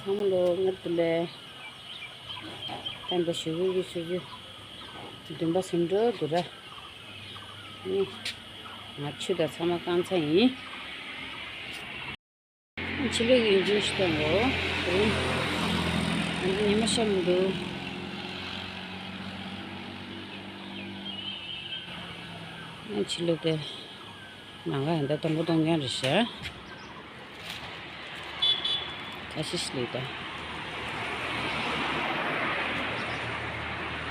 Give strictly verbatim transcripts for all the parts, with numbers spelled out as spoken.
ཚང་མ་ལོ་ངར་དུ་ལས། ད་འདི་ཞུ་གི་ཆུ་ཚོད་བདུན་པ་ཟིན་འགྲོ་འདུག་ར། ཨུ། ང་ཆུ་དང་ཚང་མ་བཀང་ཚར་ཡིན། ཕྱི་ལོགས་ཀྱི་ཡིན་ཅུང་ཞིག་བཏང་གོ། ཨུ། ང་ཚོ་ཉི་མ་ཤར་མི་འདུག་ཕྱི་ལོགས་དེ། ནང་ཁ་ཡང་ད་དང་པོ་གཏོང་མཁན་རེད་ཤག་ཁ་ཤས་ཤིག་ལས་ད།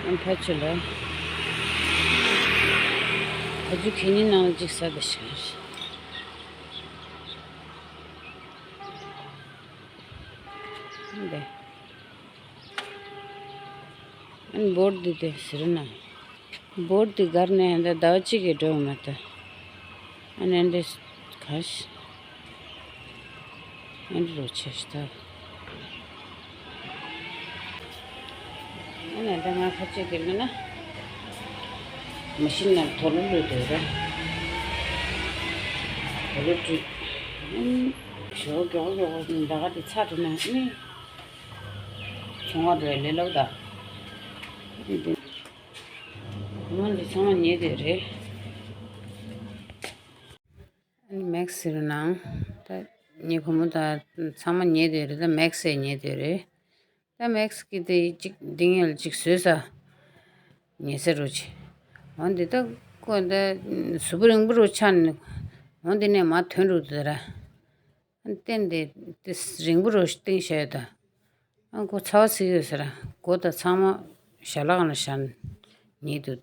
ཨམ་ཕ་ཆུ་ལ། ཕ་ཆུ་ཁེ་ཉིན་ནང་ལ་ཅིག་ཟ་ད་ཤག་འདི། ཨན་བོར་འདི་དེ་ཟེར་ན། བོར་དེ་སྒར་ནས་འདི་ཟླ་བ་གཅིག་གི་འགྲོ་མ་ཐལ། ཨ་ནི་འདི་ག་ཤི། ཨ་ནི་རོ་ཆེ་ཤི་ཐལ། ཨ་ནི་འདི་ང་ཁ་ཅིག་གི་མིན་ན། མ་ཤིན་ནང་དོ་ལོ་ལོས་དོ་ར། དོ་ལོ་བྲུས། ཨ་ནི་ཞོ་མགྱོགས་མགྱོགས་འདི་ག་དེ་ཚ་དྲི་ན་ཨ་ནི། ཚོང་བ་འགྲོ་ཡ་ལས་སླ་པོ་ད། བུ་མོ་འདི་ཚང་མ་ཉལ་བསྡད་རེད། ཨ་ནི་མེག་སི་རུ་ནང་། ད་ངའི་བུ་མོ་ད་ཚང་མ་ཉལ་བསྡད་རེད། ད་མེག་སི་ཉལ་བསྡད་རེད། ད་མེག་སི་གི་དེ་གཅིག་འདི་ངས་ལ་གཅིག་བཟོས་ས། ཉལ་ས་རུ་ཆེ། འོན་ཏེ་ད་ཁོ་ད་གཟུགས་པོ་རིང་པོ་རུ་ཆགས་ནས། འོན་ཏེ་ནས་མ་ཐོན་རུ་དེ་ར། རྟེན་དེ་དེ་རིང་པོ་རུ་བཏིང་བཞག་ཡོད་ད། ཨ་ཁོ་ཚ་བ་ཚིག་ཡོད་ཟེར། མགོ་དང་ཚང་མ་ཞལ་ལག་ལ་བཞག་ཉེ་དུ།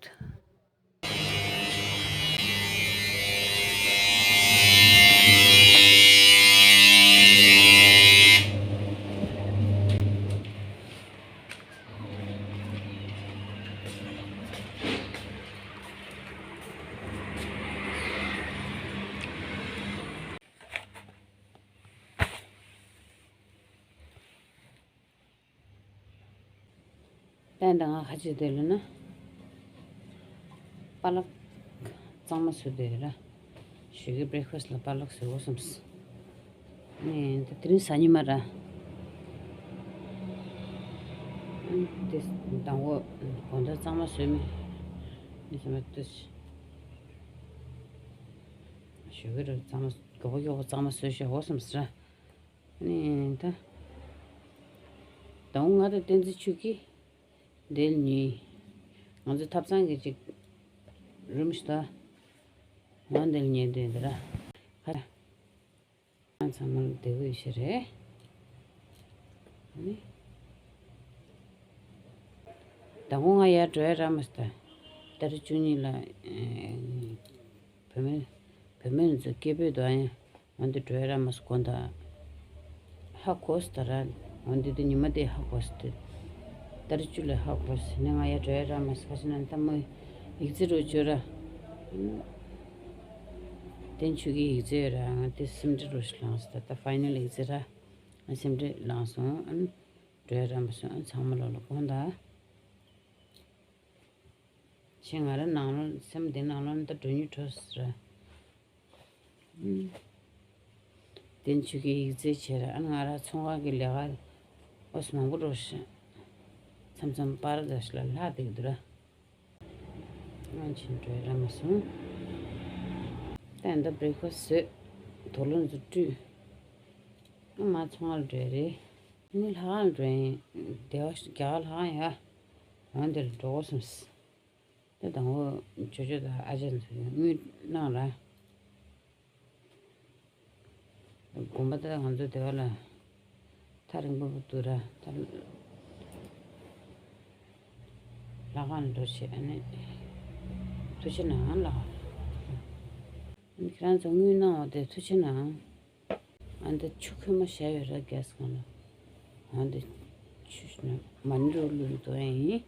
ད་ང་ཁ་ཅིག་དེ་ལ་ན། པ་ལག་གཙང་མ་བཟོས་དེ་ར། ཞོགས་ཀའི་བྷི་རེག་ཕ་སི་ལ་པ་ལག་བཟོས་འོ་བསམས། ནས་ད་དེ་རིང་གཟའ་ཉི་མ་ར། དེ་དང་པོ་དགོང་དག་གཙང་མ་བཟོས་མེད། ནས་བསམ་པ་ཏོ། ཞོགས་ཀའི་ར་གཙང་མ་མགྱོགས་པོ་མགྱོགས་པོ་གཙང་མ་བཟོས་ཤག་འོ་བསམས་ར། ནས་ད། དང་པོ་ང་དང་བསྟན་འཛིན་ཆོས་སྐྱིད། འདིར་ཉོས། ང་ཚོ་ཐབ་ཚང་གི་ཅིག་རུམ་ཞིག་ད། ང་འདིར་ཉོས་འདི་འདི་ར། ཁ། ང་ཚང་མ་ལ་བདེ་པོ་ཡོད་ཤེས་རེད། ནི། ད་ངོ་ང་ཡར་འགྲོ་ཡ་རག་མ་སོང་ད། ཏ་རིག་བཅུ་གཉིས་ལ། བུད་མེད། བུད་མེད་ཚོ་སྐད་འབོད་དང་ཡང་། འོན་ཏེ་འགྲོ་ཡ་རག་མ་སོང་དགོངས་དག་ཧ་གོ་སོང་ད་ར། འོན་ཏེ་དེ་ཉི་མ་དེ་ཧ་གོ་སོང་དེ། ཏ་རིག་བཅུ་ལ་ཧ་གོ་སོང་ནས་ང་ཡར་འགྲོ་ཡ་རག་མ་སོང་ཁ་ཤས་ན་ད་མོ་ཡིག་ཚད་རོ་བཅོས་ར། བསྟན་ཆོས་ཀྱི་ཡིག་ཚད་ཡོད་ར་ང་དེ་སེམས་ཁྲལ་རོ་ཞིག་ལངས་སོང་ད་ད་ཕའི་ནལ་ཡིག་ཚད་ར། ང་སེམས་ཁྲལ་ལངས་སོང་ཨ་ནི། འགྲོ་ཡ་རག་མ་སོང་ཨ་ཚང་མ་ལོ་ལ་དགོངས་དག་ཞེས་ང་རང་ནང་ལོ་སེམས་བདེ་ནང་ལོ་ནི་ད་འགྲོ་ཉུལ་འགྲོ་ཟེར། བསྟན་ཆོས་ཀྱི་ཡིག་ཚད་བྱས་ར་ཨ་ང་ར་ཚོང་ཁང་གི་ལས་ཀ་ཨོ་སི་མང་པོ་འགྲོ་ཞིང་མཚམས་མཚམས་པར་འདྲ་ཞིག་ལ་ལྷག་བསྡད་ཀྱི་འདུག་ར། ང་ཕྱིན་འགྲོ་ཡ་རག་མ་སོང་། ད་ཡིན་ད་བྷི་རེག་ཕ་སི་བཟོས། དོ་ལོ་ཚོ་བཀྲུས། ཨ་མ་ཚོང་ཁང་ལ་འགྲོ་ཡ་རེད། ངས་ལྷ་ཁང་འགྲོ་ཡིན། སྡེ་བ་རྒྱ་གར་ལྷ་ཁང་ཡ། འོང་དེར་འགྲོ་དགོས་བསམས། དེ་དང་པོ་ཇོ་ཇོ་དང་ཨ་ཅག་ཚོས་དངུལ་གནང་ར། དགོན་པ་དེ་ང་ཚོ་སྡེ་བ་ལ་ཐག་རིང་པོ་འདུག་ར་ད། ལྷ་ཁང་ལ་འགྲོ་བྱེད་ཨ་ནི། ཐུགས་རྗེ་གནང་ལགས། ཁྱེད་རང་ཚོ་དངུལ་གནང་བ་དེ་ཐུགས་རྗེ་གནང་། ཨ་འདི་ཆུ་ཁོལ་མ་བཞག་ཡོད་ར་གེ་སི་ཁང་ལ། ཨ་འདི་ཆུ་ཞིག་ན་མ་ཎི་རུ་ལུས་འདུག་ཡིན།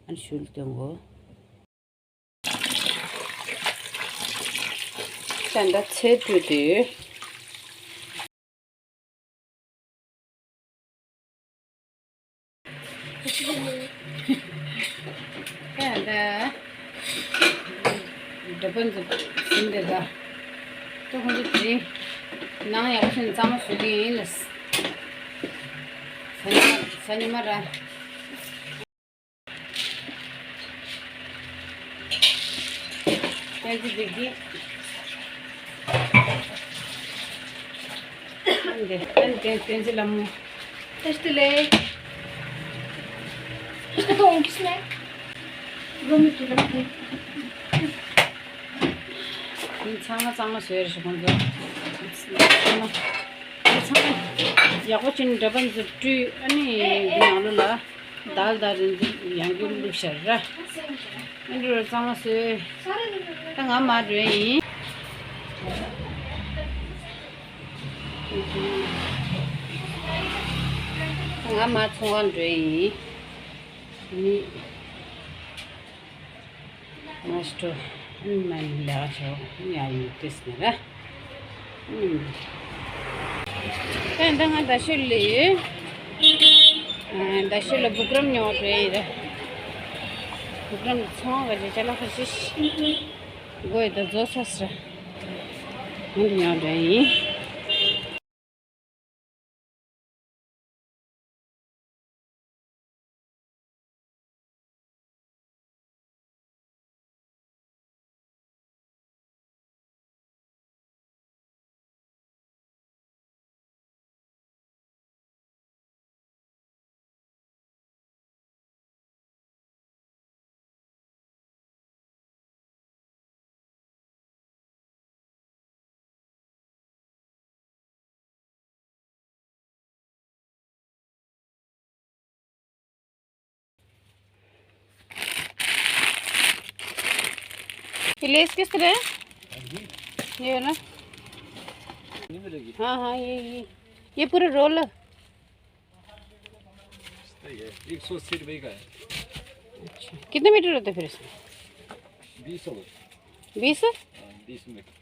ཨ་ནི་ཞུ་ལ་སྟོན་གོ། ད་ད་ཚེ་དུས་དུས། ད་ད། འགྲོ་ཕན་ཚོ་ཟིན་དེ་ད། ཏོ་ཁོང་ཚོ་དེ་རིང་ནང་ཡག་པོ་བྱས་ནས་གཙང་མ་བཟོ་གི་ཡིན་ལ། ས་ཉི་མ་ས་ཉི་མ་ར། བསྟན་འཛིན་བདེ་སྐྱིད། ཨ་ནི་བསྟན་བསྟན་འཛིན་ལྷ་མོ། བཀྲ་ཤིས་བདེ་ལེགས། ཨ་ཏོ་འོང་གིས་ནས། རོ་མི་ཏུ་ལ་མི། ཚང་མ་གཙང་མ་བཟོས་རེད་ཤག་ཁོང་ཚོ། ཚང་མ་ཚང་མ་ཡག་པོ་བྱས་ནས་འདྲ་པར་ཚོ་བཀྲུས། ཨ་ནི་འདི་ནང་ལོགས་ལ་དལ་དལ་རིན་འདི་ཡང་བསྐྱར་བླུགས་བཞག་ར། ཨ་འདི་རུ་གཙང་མ་བཟོས། ད་ང་མར་འགྲོ་ཡིན། ད་ང་མར་ཚོང་ཁང་འགྲོ་ཡིན། ནི། ང་ཞིག་འགྲོ། ཨ་ནི་མ་ནི་ལས་ཀ་བྱ་བ་ཡ་ཡིན་ཏེས་ནི་ར། ཨུམ། ད་ད་ང་རྡ་ཤོད་ལ་ཡོད། ཨ་རྡ་ཤོད་ལ་བུ་ཀུ་རམ་ཉོ་བར་འགྲོ་ཡི་ར། བུ་ཀུ་རམ་ཚོང་ག་ཅེ་ཅ་ལག་ཁ་ཤས་དགོས་ཡོད་ད་རྫོགས་ཚར་སི་ར། ང་འདི་ཉོ་འགྲོ་ཡིན། ये लेस किस तरह है? ये वाला? हाँ, हाँ, ये, ये। ये पूरा रोल है। सही है, एक सौ अस्सी रुपये का है। अच्छा, कितने मीटर होते हैं फिर इसमें? बीस होगा। बीस? हाँ, बीस मीटर।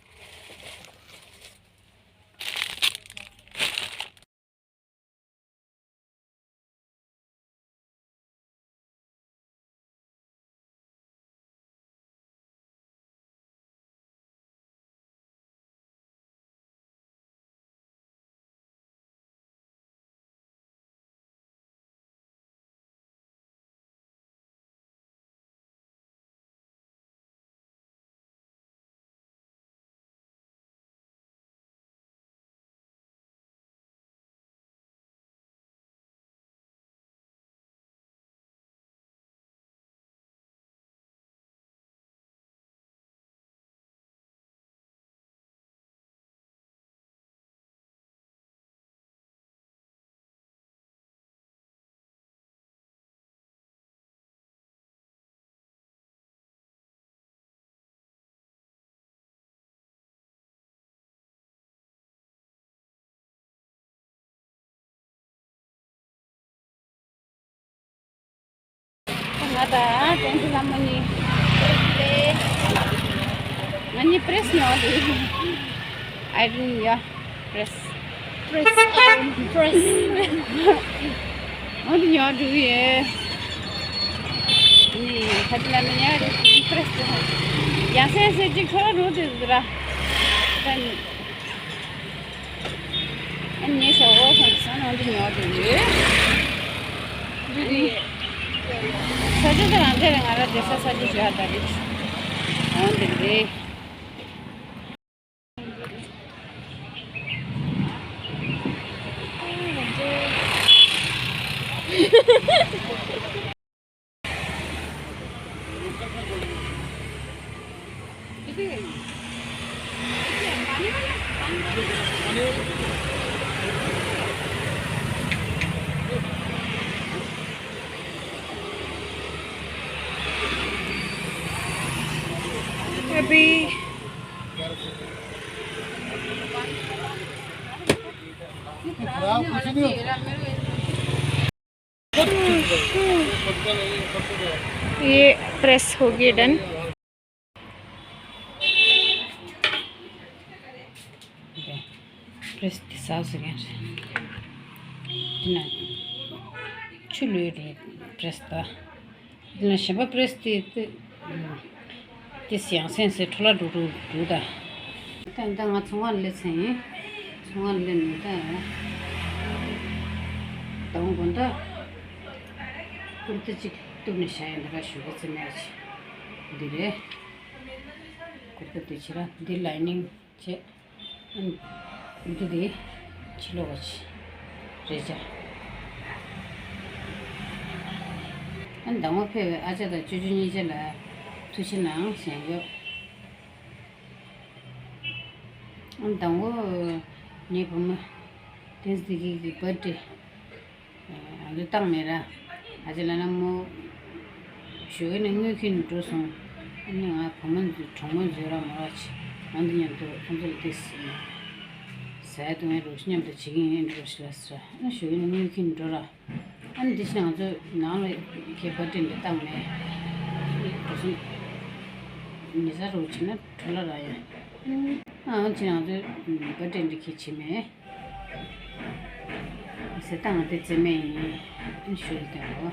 ང་དང་བསྟན་འཛིན་ལྷ་མོ་གཉིས། ང་གཉིས་པྲེས་ཉོ་དུས། I didn't, yeah, པྲེས། པྲེས། ཨམ། པྲེས། ང་དང་ཉོ་འགྲོ་གི་ཡོད། ནི་ཁ་ཅིག་ལ་ནི་ཡ་རེད་པྲེས་དེ། ཡ་སེ་སེ་ཅིག་ཁོ་རང་འགྲོ་དུས་ར། ད་ནི། ཨ་ནི་ངས་ཞོག་འོ་སོང་ཙང་ནང་དུ་ཉོ་དེ་ཡོད། ཨ་ནི། ས་ཆ་དེ་རང་དེ་རེད། ང་རང་བསྡད་ས་ས་ཆ་ཞོག་ད་རེད། འོ་འདི་རེད། अभी ये प्रेस हो गई, done. Press དེ་ཟ་ཟེར་མཁན་རེད། དེ་ན་ཆུ་ལོས་རེད་པྲེས་ད། དེ་ན་གཞན་པ་པྲེས་དེ་དེ། དེ་ཡང་སེམས་སེ་འཕྲོ་བརླག་འགྲོ་འགྲོ་འགྲོ་ད། ད་ད་ང་ཚོང་ཁང་སླེབས་ཚར་ཡིན། ཚོང་ཁང་སླེབས་ནས་ད། ད་ རོང་དགོན་ད་ཀུར་ཏ་གཅིག་གཏུབ་ནས་བཞག་ཡོད་འདི་ག་ཞུ་གི་ཙི་མེད་ཅི། འདི་རེད། ཀུར་ཏ་འདི་ཕྱི་ར་འདི་ལའི་ནིང་བྱས། ཨ་འདི་དེ་ཕྱི་ལོགས་ཅི་རེད་ཅ། ཨ་ཟླ་ངོ་ཕེབས་པའི་ཨ་ཅག་དང་ཅོ་ཅོ་གཉིས་ཆ་ལ་ཐུགས་རྗེ་གནང་ཞེས་ཡོད། ཨ་ཟླ་ངོ་ངའི་བུ་མོ་བསྟན་འཛིན་བདེ་སྐྱིད་ཀྱི་བར་ཐི་ཌེ། ང་ཚོས་བཏང་མེད་ར། ང་ཚོས་ལབ་ན་མོ་ཞོགས་ཀས་ནས་དངུལ་ཁྱེར་ནས་འགྲོ་སོང་། ཨ་ནི་ང་བུ་མོ་ཚོ་གྲོགས་མོ་ཚོ་ར་མོ་ར་ཆེ། ང་ཚོ་མཉམ་དུ་ཁོང་ཚོ་ལ་དེ་ཟས་དུང་ཡང་རོགས་ཤིག་མཉམ་དུ་བྱེད་ཀྱི་ཡིན་འགྲོ་ཞེས་ལབ་ཟེར། ཨ་ནི་ཞོགས་ཀས་ནས་དངུལ་ཁྱེར་ནས་འགྲོ་ར། ཨ་ནི་དེ་བཞིན་ང་ཚོ་ནང་ལ་ཁྱེད་བར་ཐི་ཌེ་འདི་བཏང་མེད། འགྲོ་སོང་། མི་ཟ་རོགས་བྱེད་ན་གྲོ་ལ་ར་ཡ། ཨ་ནི་ང་ཚོ་བར་ཐི་ཌེ་འདི་ཁྱེད་བྱེད་མེད། ཟས་བཏང་བ་དེ་རྩེད་མེད་ཡིན་ཞུ་ཡི་ཀྱང་རོ།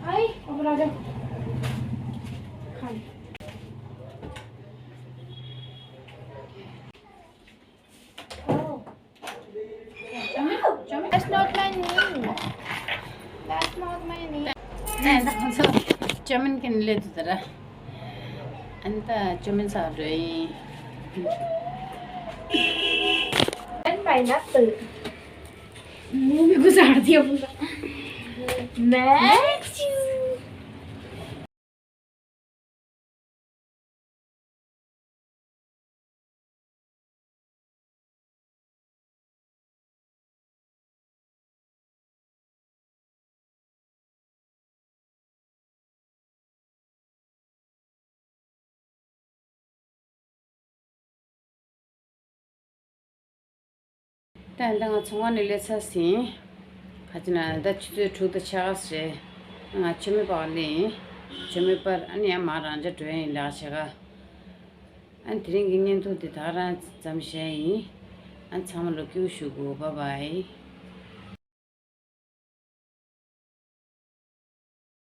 Ay, overall. Hi. Oh. That's not my name. That's not my name. ཨན་ད་ཁོང་ཚོ་ཅོ་མིན་གྱི་སླེབས་འདུག་ད་ར། ཨན་ད་ཅོ་མིན་ས་འགྲོ་ཡིན། And pineapple. ནས་ད་ད་ང་ཚོང་ཁང་ནས་སླེབས་ཚར་ཟིན། ག་ཅི་ན་ད་ཆུ་ཚོད་དྲུག་དང་ཕྱེད་ཀ་རེད། ང་མཆོད་མེ་སྤར་བ་སླེབས་ཡིན། མཆོད་མེ་སྤར་ཨ་ནི་ཡང་མ་རང་འཇགས་འགྲོ་ཡ་ཡིན་ལགས་བྱེད་ག་ཨ་ནི་དེ་རིང་གི་བརྙན་ཐུང་འདི་ད་ག་རང་ཙམ་བཞག་ཡིན། ཨ་ནི་ཚང་མ་ལ་སྐྱིད་པོ་ཞུ་དགོས། བཱའི་བཱའི།